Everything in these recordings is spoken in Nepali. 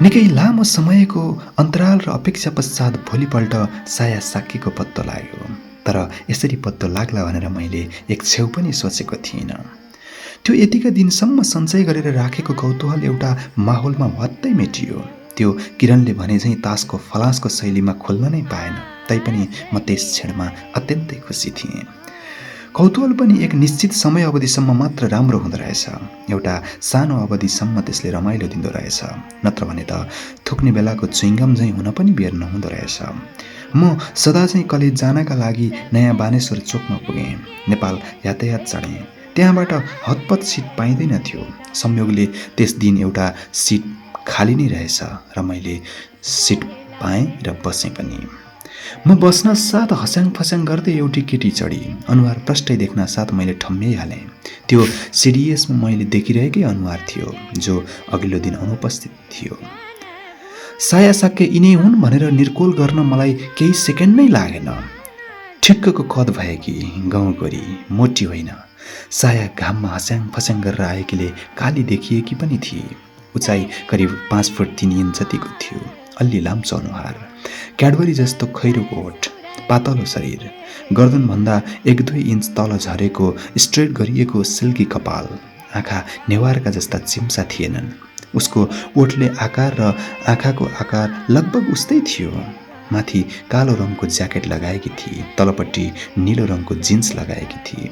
निकै लामो समयको अन्तराल र अपेक्षा पश्चात भोलिपल्ट साया साक्कीको पत्तो लाग्यो। तर यसरी पत्तो लाग्ला भनेर मैले एक छेउ पनि सोचेको थिइनँ। त्यो यतिका दिनसम्म सञ्चय गरेर राखेको कौतूहल एउटा माहौलमा वात्तै मेटियो। त्यो किरणले भने झैँ तासको फलासको शैलीमा खोल्न नै पाएन, तैपनि म त्यस क्षणमा अत्यन्तै खुसी थिएँ। कौतूहल पनि एक निश्चित समय अवधिसम्म मात्र राम्रो हुँदो रहेछ। एउटा सानो अवधिसम्म त्यसले रमाइलो दिँदो रहेछ, नत्र भने त थुक्ने बेलाको चुइङ्गम झैँ हुन पनि बेर नहुँदो रहेछ। म सदा चाहिँ कलेज जानका लागि नयाँ बानेश्वर चोकमा पुगेँ। नेपाल यातायात चढेँ। त्यहाँबाट हतपत सिट पाइँदैन थियो। संयोगले त्यस दिन एउटा सिट खाली नै रहेछ र मैले सिट पाएँ र बसेँ पनि। म बस्न साथ हस्याङ फस्याङ गर्दै एउटी केटी चढी। अनुहार प्रष्टै देख्न साथ मैले ठम्म्याइहालेँ। त्यो सिडिएसमा मैले देखिरहेकै अनुहार थियो, जो अघिल्लो दिन अनुपस्थित थियो। साया साक्के यिनै हुन् भनेर निर्कोल गर्न मलाई केही सेकेन्ड नै लागेन। ठिक्कको कद भएकी, गाउँकोरी, मोटी होइन। साया घाममा हस्याङ फस्याङ गरेर आएकीले काली देखिएकी पनि थिए। उचाइ करिब 5 फुट 3 इन्च जतिको थियो। अलि लाम्चो अनुहार, क्याडबरी जस्तो खैरोको ओठ, पातलो शरीर, गर्दनभन्दा 1-2 इन्च तल झरेको स्ट्रेट गरिएको सिल्की कपाल, आँखा नेवारका जस्ता चिम्सा थिएनन्। उसको ओठले आकार र आँखाको आकार लगभग उस्तै थियो। माथि कालो रङको ज्याकेट लगाएकी थिए, तलपट्टि नीलो रङको जिन्स लगाएकी थिए।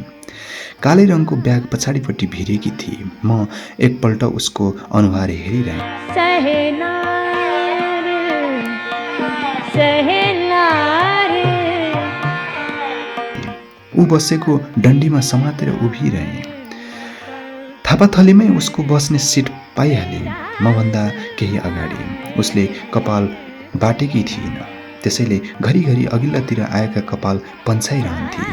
कालै रङको ब्याग पछाडिपट्टि भिरेकी थिए। म एकपल्ट उसको अनुहार हेरिरहेँ। ऊ बसेको डन्डीमा समातेर उभिरहेँ। थापाथलीमै उसको बस्ने सिट पाइहालेँ। मभन्दा केही अगाडि उसले कपाल बाटेकी थिइन, त्यसैले घरिघरि अघिल्लातिर आएका कपाल पन्छाइरहन्थे।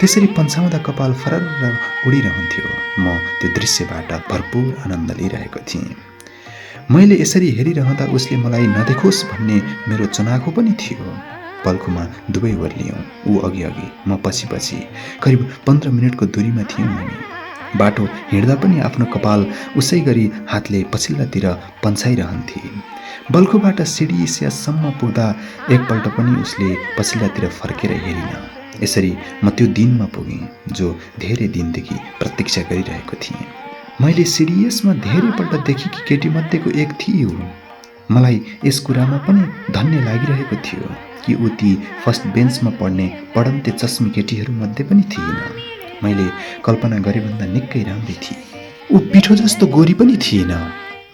त्यसरी पन्छाउँदा कपाल फरर्र उडिरहन्थ्यो। म त्यो दृश्यबाट भरपूर आनन्द लिइरहेको थिएँ। मैले यसरी हेरिरहँदा उसले मलाई नदेखोस् भन्ने मेरो चनाखो पनि थियो। पल्खुमा दुवै ओर्लियौँ। ऊ अघि अघि, म पछि पछि। करिब 15 मिनटको दूरीमा थियौँ हामी। बाटो हिँड्दा पनि आफ्नो कपाल उसै गरी हातले पछिल्लातिर पन्छाइरहन्थे। बल्खुबाट सिडिएससम्म पुग्दा एकपल्ट पनि उसले पछिल्लातिर फर्केर हेरिन। यसरी म त्यो दिनमा पुगेँ, जो धेरै दिनदेखि प्रतीक्षा गरिरहेको थिएँ। मैले सिडिएसमा धेरैपल्ट देखेकी केटीमध्येको एक थिए ऊ। मलाई यस कुरामा पनि धन्य लागिरहेको थियो कि ऊ ती फर्स्ट बेन्चमा पढ्ने पढन्ते चस्मी केटीहरूमध्ये पनि थिएन। मैले कल्पना गरेभन्दा निकै राम्री थिए। ऊ पिठो जस्तो गोरी पनि थिएन,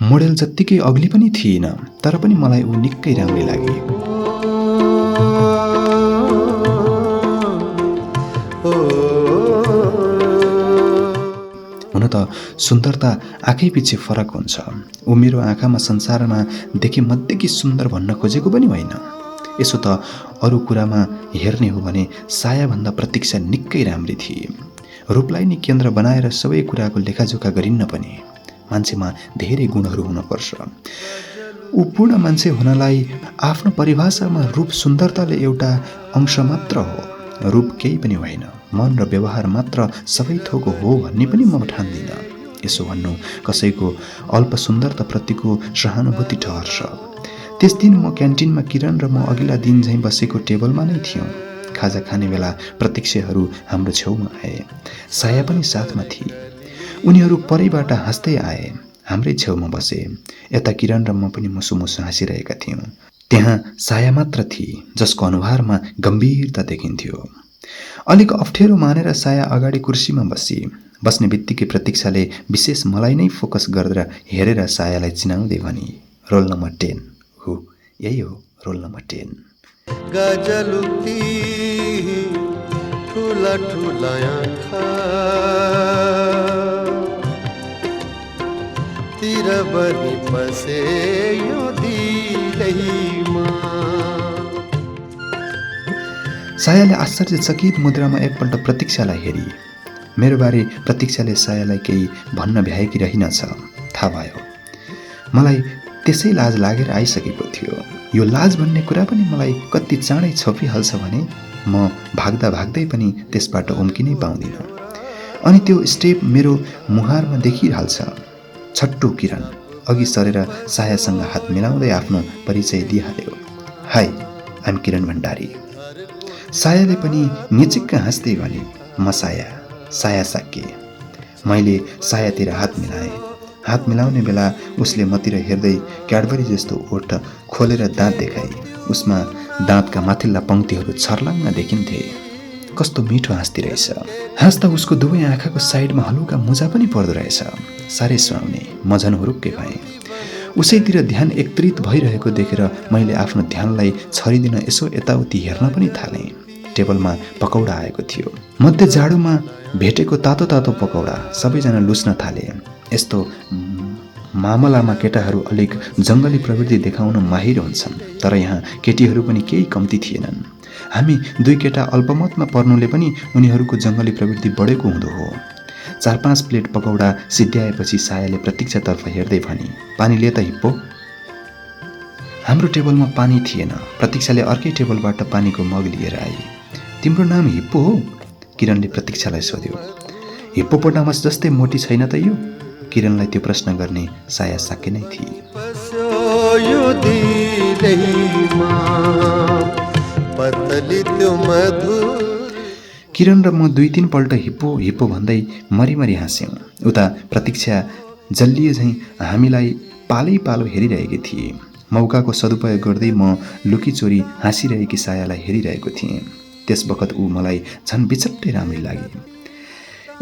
मोडेल जत्तिकै अग्ली पनि थिएन, तर पनि मलाई ऊ निकै राम्री लागे। हुन त सुन्दरता आँखैपिच्छे फरक हुन्छ। ऊ मेरो आँखामा संसारमा देखे मध्येकी सुन्दर भन्न खोजेको पनि होइन। यसो त अरू कुरामा हेर्ने हो भने सायाभन्दा प्रतीक्षा निकै राम्री थिए। रूपलाई नै केन्द्र बनाएर सबै कुराको लेखाजोखा गरिन्न पनि। मान्छेमा धेरै गुणहरू हुनुपर्छ। ऊ पूर्ण मान्छे हुनलाई आफ्नो परिभाषामा रूप सुन्दरताले एउटा अंश मात्र हो। रूप केही पनि होइन, मन र व्यवहार मात्र सबै थोक हो भन्ने पनि म ठान्दिनँ। यसो भन्नु कसैको अल्प सुन्दरताप्रतिको सहानुभूति ठहर्छ। त्यस दिन म क्यान्टिनमा किरण र म अघिल्ला दिन झैँ बसेको टेबलमा नै थियौँ। खाजा खाने बेला प्रतीक्षाहरू हाम्रो छेउमा आए। साया पनि साथमा थिए। उनीहरू परैबाट हाँस्दै आए, हाम्रै छेउमा बसे। यता किरण र म पनि मुसु मुसु हाँसिरहेका थियौँ। त्यहाँ साया मात्र थिए, जसको अनुहारमा गम्भीरता देखिन्थ्यो। अलिक अप्ठ्यारो मानेर साया अगाडि कुर्सीमा बसी। बस्ने बित्तिकै प्रतीक्षाले विशेष मलाई नै फोकस गरेर हेरेर सायालाई चिनाउँदै भनी, रोल नम्बर 10। हो, यही हो रोल नम्बर 10। गजलुक्ती ठुला ठुला आँखा तिर बनी बसे यो दिलैमा। सायाले आश्चर्यचकित मुद्रामा एकपल्ट प्रतीक्षालाई हेरी। मेरो बारे प्रतीक्षाले सायालाई केही भन्न भ्याएकी रहेनछ, थाहा भयो। मलाई त्यसै लाज लागेर आइसकेको थियो। यो लाज भन्ने कुरा पनि मलाई कति चाँडै छोपिहाल्छ भने म भाग्दा भाग्दै पनि त्यसबाट उम्किनै पाउँदिनँ। अनि त्यो स्टेप मेरो मुहारमा देखिहाल्छ। छट्टु किरण, अघि सरेर सायासँग हात मिलाउँदै आफ्नो परिचय दिइहाल्यो। हाई, आइम किरण भण्डारी। सायाले पनि निचिक्क हाँस्दै भने, म साया साक्के। मैले सायातिर हात मिलाएँ। हात मिलाउने बेला उसले मतिर हेर्दै क्याडबरी जस्तो ओठ खोलेर दाँत देखाए। उसमा दाँतका माथिल्ला पङ्क्तिहरू छर्लङ्ग देखिन्थे। कस्तो मिठो हाँस्दी रहेछ। हाँस्दा उसको दुवै आँखाको साइडमा हलुका मुजा पनि पर्दो रहेछ। साह्रै सुहाउने। म झन् हुरुक्कै भएँ। उसैतिर ध्यान एकत्रित भइरहेको देखेर मैले आफ्नो ध्यानलाई छरिदिन यसो यताउति हेर्न पनि थालेँ। टेबलमा पकौडा आएको थियो। मध्य जाडोमा भेटेको तातो तातो पकौडा। सबैजना लुस्न थाले। यस्तो मामलामा केटाहरू अलिक जङ्गली प्रवृत्ति देखाउन माहिर हुन्छन्, तर यहाँ केटीहरू पनि केही कम्ती थिएनन्। हामी दुई केटा अल्पमतमा पर्नुले पनि उनीहरूको जङ्गली प्रवृत्ति बढेको हुँदो हो। 4-5 प्लेट पकौडा सिद्ध्याएपछि सायाले प्रतीक्षातर्फ हेर्दै भनी, पानी लिए त हिप्पो। हाम्रो टेबलमा पानी थिएन। प्रतीक्षाले अर्कै टेबलबाट पानीको मग लिएर आई। तिम्रो नाम हिप्पो हो? किरणले प्रतीक्षालाई सोध्यो। हिप्पोपोटामस जस्तै मोटी छैन त यो? किरणलाई त्यो प्रश्न गर्ने साया साक्के नै थिए। किरण र म 2-3 पल्ट हिप्पो भन्दै मरिमरि हाँस्यौँ। उता प्रतीक्षा जल्लिए झैँ हामीलाई पालै पालो हेरिरहेकी थिए। मौकाको सदुपयोग गर्दै म लुकीचोरी हाँसिरहेकी सायालाई हेरिरहेको थिएँ। त्यस बखत ऊ मलाई झन् बिचट्टै राम्री लागे।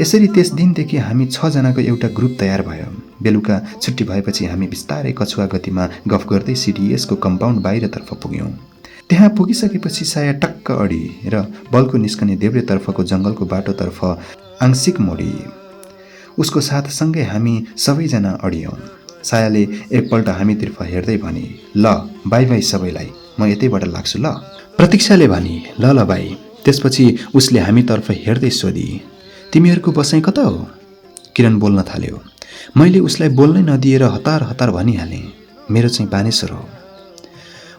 यसरी त्यस दिनदेखि हामी 6 जनाको एउटा ग्रुप तयार भयो। बेलुका छुट्टी भएपछि हामी बिस्तारै कछुवा गतिमा गफ गर्दै सिडिएसको कम्पाउन्ड बाहिरतर्फ पुग्यौँ। त्यहाँ पुगिसकेपछि साया टक्क अडी र बलको निस्कने देब्रेतर्फको जङ्गलको बाटोतर्फ आंशिक मोडी। उसको साथसँगै हामी सबैजना अडियौँ। सायाले एकपल्ट हामीतर्फ हेर्दै भने, ल बाई बाई सबैलाई, म यतैबाट लाग्छु ल। प्रतीक्षाले भनी, ल बाई। त्यसपछि उसले हामीतर्फ हेर्दै सोधी, तिमीहरूको बसाइ कता हो? किरण बोल्न थाल्यो। मैले उसलाई बोल्नै नदिएर हतार हतार भनिहालेँ, मेरो चाहिँ बानेश्वर हो।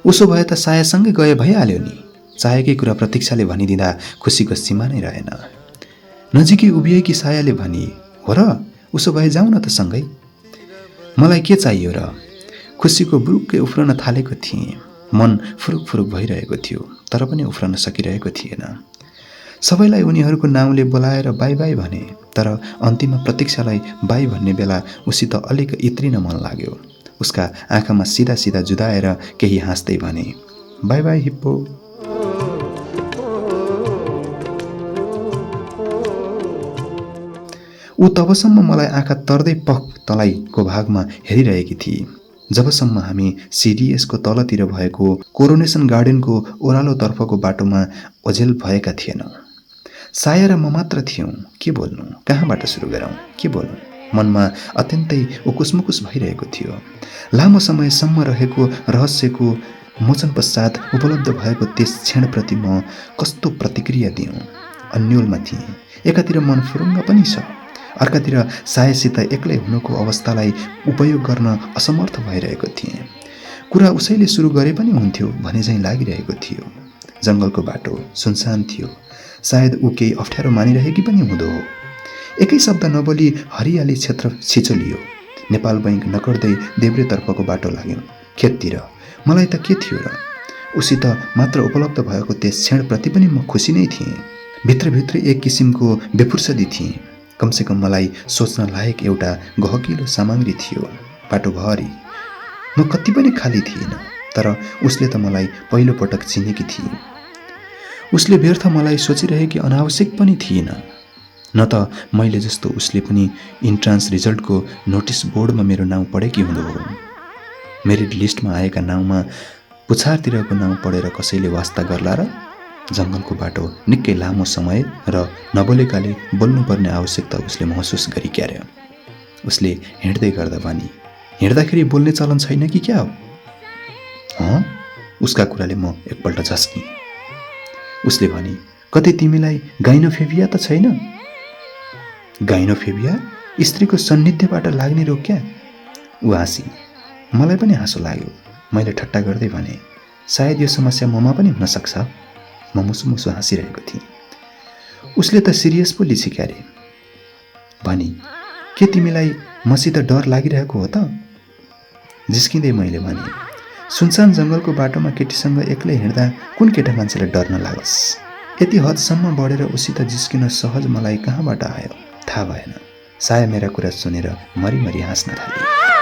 उसो भए त सायासँगै गए भइहाल्यो नि। चाहेकै कुरा प्रतीक्षाले भनिदिँदा खुसीको सीमा नै रहेन। नजिकै उभिएकी सायाले भनी, हो र? उसो भए जाउँ न त सँगै। मलाई के चाहियो र? खुसीको बुरुक्कै उफ्रन थालेको थिएँ। मन फुरुक फुरुक भइरहेको थियो, तर पनि उफ्रन सकिरहेको थिएन। सबैलाई उनीहरूको नाउँले बोलाएर बाई बाई भने, तर अन्तिममा प्रतीक्षालाई बाई भन्ने बेला उसित अलिक इत्रिन मन लाग्यो। उसका आँखामा सिधा सिधा जुदाएर केही हाँस्दै भने, बाई बाई हिप्पो। ऊ तबसम्म मलाई आँखा तर्दै पख तलाइको भागमा हेरिरहेकी थिए, जबसम्म हामी सिडिएसको तलतिर भएको कोरोनेसन गार्डनको ओह्रालोतर्फको बाटोमा ओझेल भएका थिएनौँ। साया र म मात्र थियौँ। के बोल्नु? कहाँबाट सुरु गरौँ? के बोलौँ? मनमा अत्यन्तै उकुसमुकुस भइरहेको थियो। लामो समयसम्म रहेको रहस्यको मोचन पश्चात उपलब्ध भएको त्यस क्षणप्रति म कस्तो प्रतिक्रिया दिउँ? अन्योलमा थिएँ। एकातिर मन फुरुङ्ग पनि छ, अर्कातिर सायासित एक्लै हुनुको अवस्थालाई उपयोग गर्न असमर्थ भइरहेको थिएँ। कुरा उसैले सुरु गरे पनि हुन्थ्यो भने झैँ लागिरहेको थियो। जङ्गलको बाटो सुनसान थियो। सायद ऊ केही अप्ठ्यारो मानिरहेकी पनि हुँदो हो। एकै शब्द नबोली हरियाली क्षेत्र छिचोलियो। नेपाल बैङ्क नकर्दै देब्रेतर्फको बाटो लाग्यौँ। खेततिर। मलाई त के थियो र? उसित मात्र उपलब्ध भएको त्यस क्षणप्रति पनि म खुसी नै थिएँ। भित्रभित्र एक किसिमको बेफुर्सदी थिएँ। कमसेकम मलाई सोच्न लायक एउटा गहकिलो सामग्री थियो। बाटोभरि म कति पनि खाली थिएन, तर उसले त मलाई पहिलो पटक चिनेकी थिए। उसले व्यर्थ मलाई सोचिरहेकी अनावश्यक पनि थिएन। न त मैले जस्तो उसले पनि इन्ट्रान्स रिजल्टको नोटिस बोर्डमा मेरो नाउँ पढेकी हुँदो हो। मेरिट लिस्टमा आएका नाउँमा पुछारतिरको नाउँ पढेर कसैले वास्ता गर्ला र? जङ्गलको बाटो निकै लामो समय र नबोलेकाले बोल्नुपर्ने आवश्यकता उसले महसुस गरी क्यार्यो। उसले हिँड्दै गर्दा भनी, हिँड्दाखेरि बोल्ने चलन छैन कि क्या हो? हँ? उसका कुराले म एकपल्ट झस्किएँ। उसले भनी, कतै तिमीलाई गाइनोफेबिया त छैन? गाइनोफेबिया? स्त्रीको सान्निध्यबाट लाग्ने रोग क्या? ऊ हाँसी। मलाई पनि हाँसो लाग्यो। मैले ठट्टा गर्दै भने, सायद यो समस्या ममा पनि हुन सक्छ। म मुसुमुसु हाँसिरहेको थिएँ। उसले त सिरियस पो लिछि क्यारे। भनी, के तिमीलाई मसित डर लागिरहेको हो त? जिस्किँदै मैले भने, सुनसान जङ्गलको बाटोमा केटीसँग एक्लै हिँड्दा कुन केटा मान्छेलाई डर नलागोस्। यति हदसम्म बढेर उसित जिस्किन सहज मलाई कहाँबाट आयो थाहा भएन। साया मेरा कुरा सुनेर मरिमरि हाँस्न थाले।